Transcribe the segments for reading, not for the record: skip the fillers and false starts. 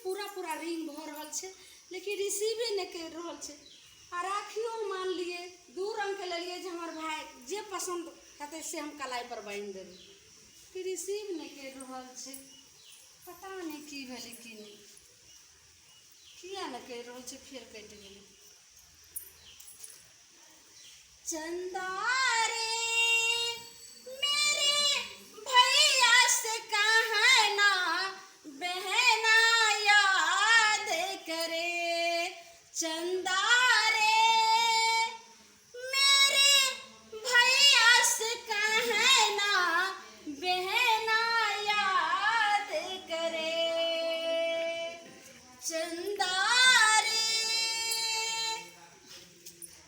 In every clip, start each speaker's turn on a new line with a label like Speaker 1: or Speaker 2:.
Speaker 1: पूरा पूरा रिंग भऽ रहल छै, लेकिन रिसीवे नहि करि रहल छै। आ राखियो हम आनलियै, दू रङ्गके लेलियै जे हमर भाय जे पसन्द हेतै से हम कलाइपर बान्हि देबै। कि रिसीव नहि करि रहल छै, पता नहि की भेलै की नहि, किया नहि करि रहल छै। फेर कटि गेलै। चंदा रे मेरे भैया से कहना बहना याद करे, चंदा रे मेरे भैया से कहना बहना याद करे, चंदा रे।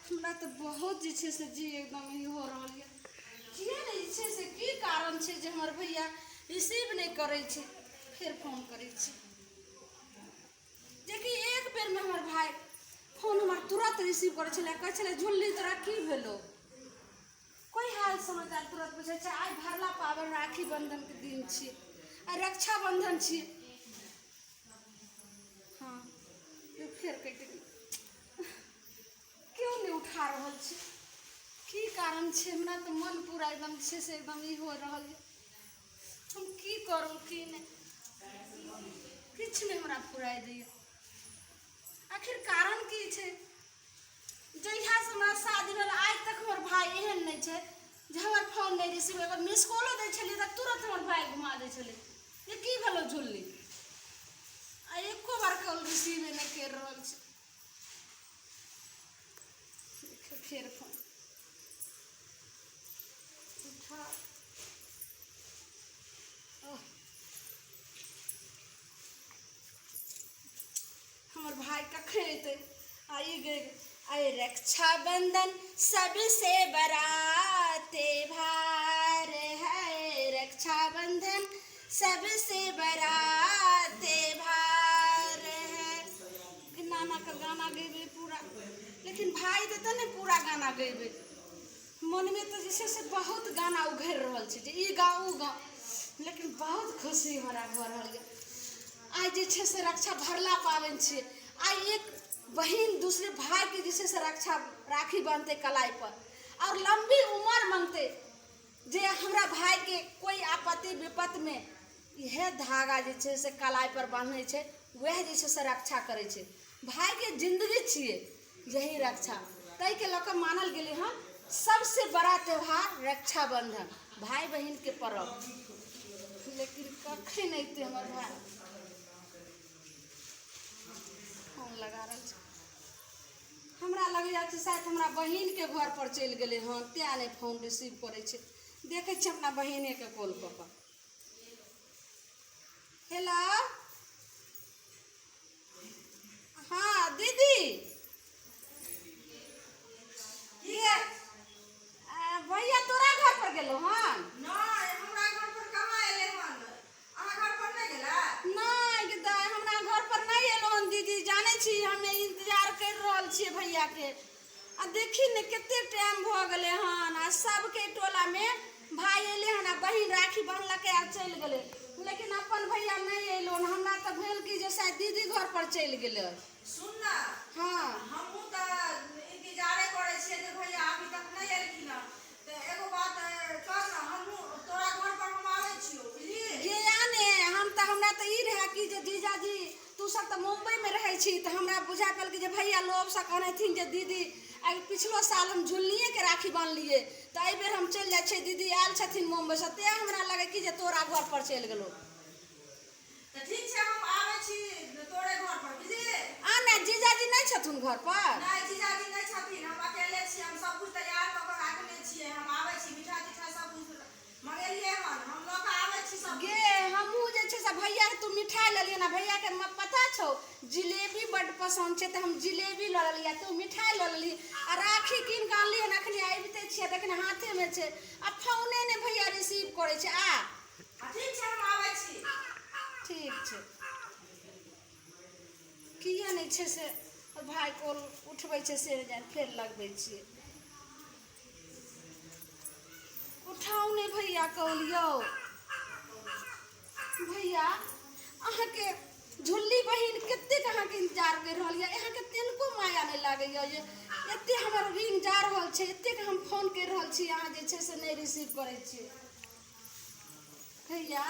Speaker 1: हमरा तऽ बहुत जे छै से जी एकदम ई हो रहल यऽ, किए नहि जे छै से की कारण छै जे हमर भैया रिसीव नहि करै छै। फेर फोन करै छी, जेकि एक बेरमे हमर भाय फोन हमर तुरन्त रिसीव करै छलै, कहै छलै झुल्ली तोरा की भेलौ, कोइ हाल समाचार तुरन्त पूछै छै। आइ भरला पाबनि राखी बन्धनके दिन छियै, आइ रक्षाबन्धन छियै। हँ, फेर कटि गेल, क्यों नहि उठा रहल छै, की कारण छै? हमरा तऽ मन पूरा एकदम छै से एकदम ई हो रहल यऽ, हम की करू की नहि, किछु नहि हमरा फुराइ दैए। आखिर कारण की छै? जहियासँ हमरा शादी भेल आइ तक हमर भाय एहन नहि छै जे हमर फोन नहि रिसीव, अगर मिस कॉलो दै छलियै तऽ तुरन्त हमर भाय घुमा दै छलै जे की भेलौ झुल्ली, आ एको बार कॉल रिसीवे नहि करि रहल छै। फेर फोन उठा। हमर भाय कखन अयतै? आ ई गई आइ रक्षाबंधन सबसे बड़ा त्योहार है, रक्षाबंधन सबसे बड़ा त्योहार है। नानाके गाना गेबै पूरा, लेकिन भाय देतै ने पूरा गाना गेबै। मनमे तऽ जे छै से बहुत गाना उघरि रहल छै जे ई गाउ ओ गाउ, लेकिन बहुत खुशी हमरा भऽ रहल यऽ। आइ जे छै से रक्षा भरला पाबनि छियै। आइ एक बहिन दूसरे भायके जे छै से रक्षा राखी बान्हतै कलाइपर आओर लम्बी उमर मङ्गतै जे हमरा भायके कोइ आपत्ति विपत्तिमे इएह धागा जे छै से कलाइपर बान्है छै, वएह जे छै से रक्षा करै छै। भायके जिन्दगी छियै यही रक्षा, ताहिके लऽ कऽ मानल गेलै हँ सबसे बड़ा त्योहार रक्षाबन्धन, भाय बहिनके पर्व। लेकिन कखन अयतै हमर भाय? फोन लगा रहल छै। हमरा लगैए कि शायद हमरा बहिनके घरपर चलि गेलै हँ, तेँ नहि फोन रिसीव करै छै। देखै छियै अपना बहिनेके कॉल कऽ कऽ। हेलो, हँ दीदी, ये भैया तोरा घर पर गेलो हन?
Speaker 2: नहि, हमरा घर पर कहाँ एलै हन? अहाँ घर पर नहि गेलै?
Speaker 1: नहि गे दाइ, हमरा घर पर नहि एलो हन। दीदी, जानै छी हमे इंतजार करि रहल छियै भैयाके, आ देखी ने कते टाइम भऽ गेलै हन, आ सबके टोलामे भाय एलै हन आ बहिन राखी बन्हलकै आ चलि गेलै, लेकिन अपन भैया नहि एलो हन। हमरा तऽ भेल कि जे शायद दीदी घर पर चलि गेलै।
Speaker 2: सुन ने।
Speaker 1: हँ।
Speaker 2: हमहूँ तऽ इंतजारे करै छियै जे भैया अभी तक नहि एलखिन हँ। तऽ एगो बात कर ने, हमहूँ तोरा घर पर हम आबै छियौ, बुझलिही?
Speaker 1: गे आ ने, हम तऽ हमरा तऽ ई रहए कि जे जीजाजी तू सब तऽ मुम्बईमे रहै छी, तऽ हमरा बुझा पड़ल कि जे भैया लोभसँ कहने जे दीदी आइ पिछलो साल हम झुल्लिएके राखी बान्हलियै, तऽ एहिबेर हम चलि जाइ छियै, दीदी आयल छथिन मुम्बईसँ, तेँ हमरा लगै कि जे तोरा घरपर चलि गेलौ।
Speaker 2: तऽ ठीक छै, हम आबै छी तोरे घर पर, बुझलिही?
Speaker 1: आ ने, जीजाजी नहि छथुन घर पर?
Speaker 2: नहि, जीजाजी नहि छथिन, हम अकेले छी। हम सब कुछ तैयार कऽ कऽ राखने छियै, हम आबै छी। मिठाइ तिठाइ सब कुछ मंगेलियै हन, हम लऽ कऽ आबै छी सब।
Speaker 1: गे, हमहूँ जे छै से भैयाके तू मिठाइ लेलियै ने, भैयाके पता छौ जिलेबी बड्ड पसन्द छै, तऽ हम जिलेबी लऽ लेलियै, तू मिठाइ लऽ लेलही, आ राखी कीन कऽ अनलियै हन, अखनी आबिते छियै, देखने हाथेमे छै, आ फोने नहि भैया रिसीव करै छै। आ
Speaker 2: ठीक छै, हम आबै छी।
Speaker 1: ठीक छै। किया नहि छै से भाय कॉल उठबै छै से नहि जानि। फेर लगबै छियै। उठाउ ने भैया कॉल। यौ भैया, अहाँके झुल्ली बहिन कतेक अहाँके इंतजार करि रहल यऽ, अहाँके तनिको माया नहि लागैए जे एते हमर रिंग जा रहल छै, एतेक हम फोन करि रहल छी, अहाँ जे छै से नहि रिसीव करै छियै। भैया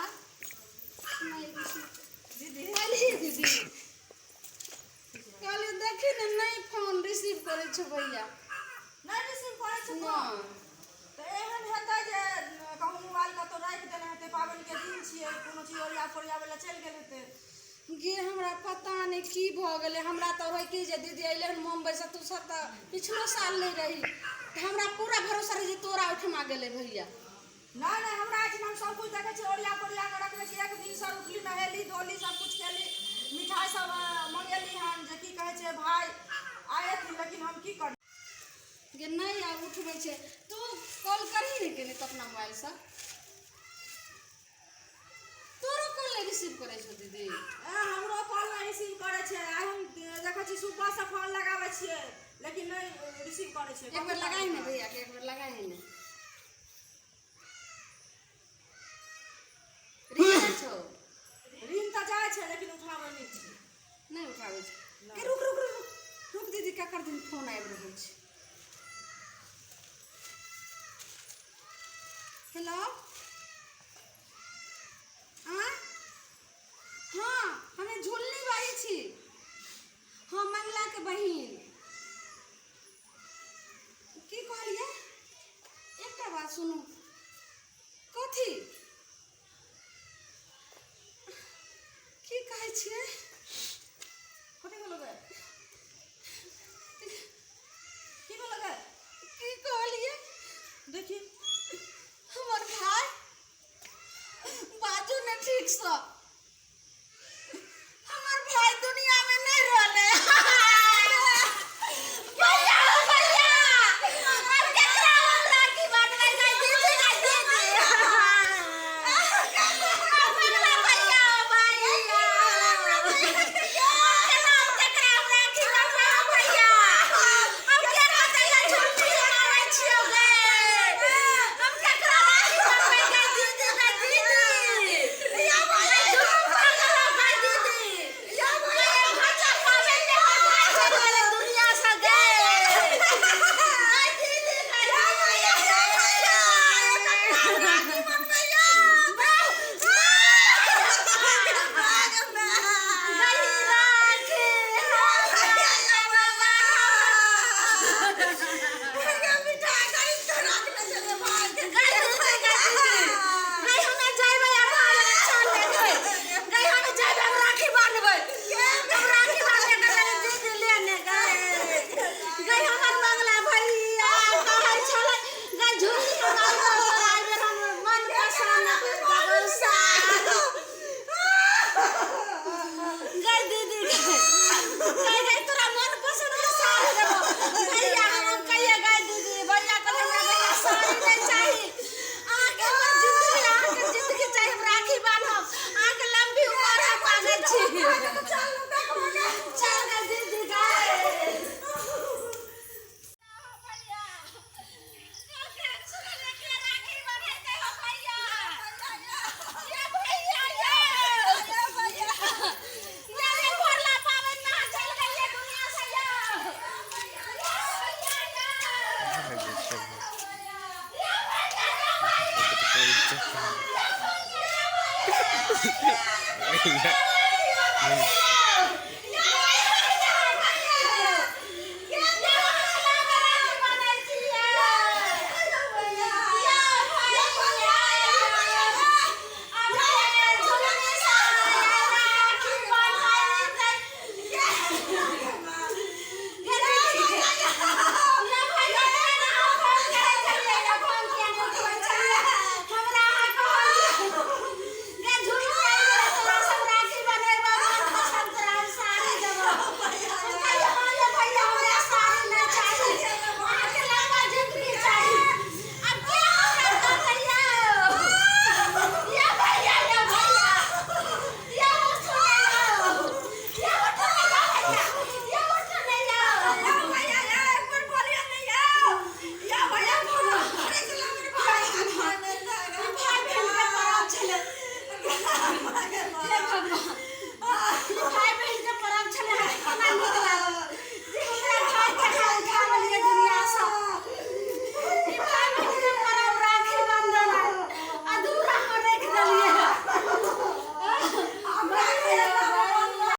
Speaker 1: नहि रिसीव।
Speaker 2: दीदी
Speaker 1: कहली दीदी, कहली देखी ने नहि फोन रिसीव करै छौ भैया।
Speaker 2: नहि रिसीव करै छौ फोन?
Speaker 1: नहि।
Speaker 2: तऽ एहन हेतै जे कहूँ मोबाइल कतहु राखि देने हेतै, पाबनिके दिन छियै, कोनो चीज ओरिया पोरियाबै लए चलि गेल हेतै।
Speaker 1: गे हमरा पता नहि की भऽ गेलै, हमरा तऽ रहै कि जे दीदी अयलै हन मुम्बइसँ, तू सब तऽ पिछलो साल नहि रही, तऽ हमरा पूरा भरोसा रहै जे तोरा ओहिठमा गेलै भैया।
Speaker 2: नहि नहि, हमरा एहिठाम हम सब कुछ देखै छियै, ओरिया पोरिया कऽ रखने छी। एक दिन सर उठली, नहेली धोली, सब कुछ केली, मिठाइ सब मंगेली हन जे की कहै छै भाय आयथिन, लेकिन हम की करी।
Speaker 1: गे नहि आब उठबै छै, तू कॉल करही ने केने तऽ अपना मोबाइलसँ। तोरो कॉल नहि रिसीव करै छौ दीदी?
Speaker 2: हमरो कॉल नहि रिसीव करै छै। आइ हम देखै छी सुबहसँ फोन लगाबै छियै लेकिन नहि रिसीव करै छै।
Speaker 1: एक बेर लगाही ने भैयाके, एक बेर लगाही ने। रिंग जाइ छौ?
Speaker 2: रिंग तऽ जाइ छै लेकिन उठाबै नहि छै।
Speaker 1: नहि उठाबै छै? के रुक रुक रुक रुक दीदी, ककर दिन फोन आबि रहल छै। हेलो, आँय, हँ हमे झुल्ली बाजै छी, हँ मंगलाके बहिन। की कहलियै? एकटा बात सुनू। कथी की कहै छियै?
Speaker 2: कथी भेलो गे? की भेलो गे?
Speaker 1: की कहलियै?
Speaker 2: देखी
Speaker 1: हमर भाय, बाजू ने ठीकसँ, हमर भाय दुनियामे नहि रहलै। भैया भैया, हम केकरा हम राखी बांधबै? गै दीदी, गै दीदी, मंगला भैया, भैया, केना हम केकरा हम राखी बांधबै? भैया, हम के कहतै? झूठी मारै छियौ गे, हम केकरा राखी बांधबै? गै दीदी, गै दीदी, गै झूठ पागल, गै दीदी, गै भाचा पाबै के हमर भाय चलि गेलै दुनिया से गे। गै दीदी, गै गै दीदी, गै गै, तोरा मन पसंद के साड़ी देबो भैया। हम कहिए गै दीदी, भैया कहले हमरा भैया साड़ी नहि चाही, अहाँके हमर जिंदगी, अहाँके जिंदगी चाही, हम राखी बान्हब, अहाँके लंबी उम्र हम मांगै छी। चल गै दीदी गै। भैया, राखी बन्हेतै हो भैया, ये भैया, ये या रे भोरला पाबनि में अहाँ चलि गेलियै दुनिया से या। या भैया, या। या भैया, या भैया। या भैया, या भैया। या भैया। केतना नीक।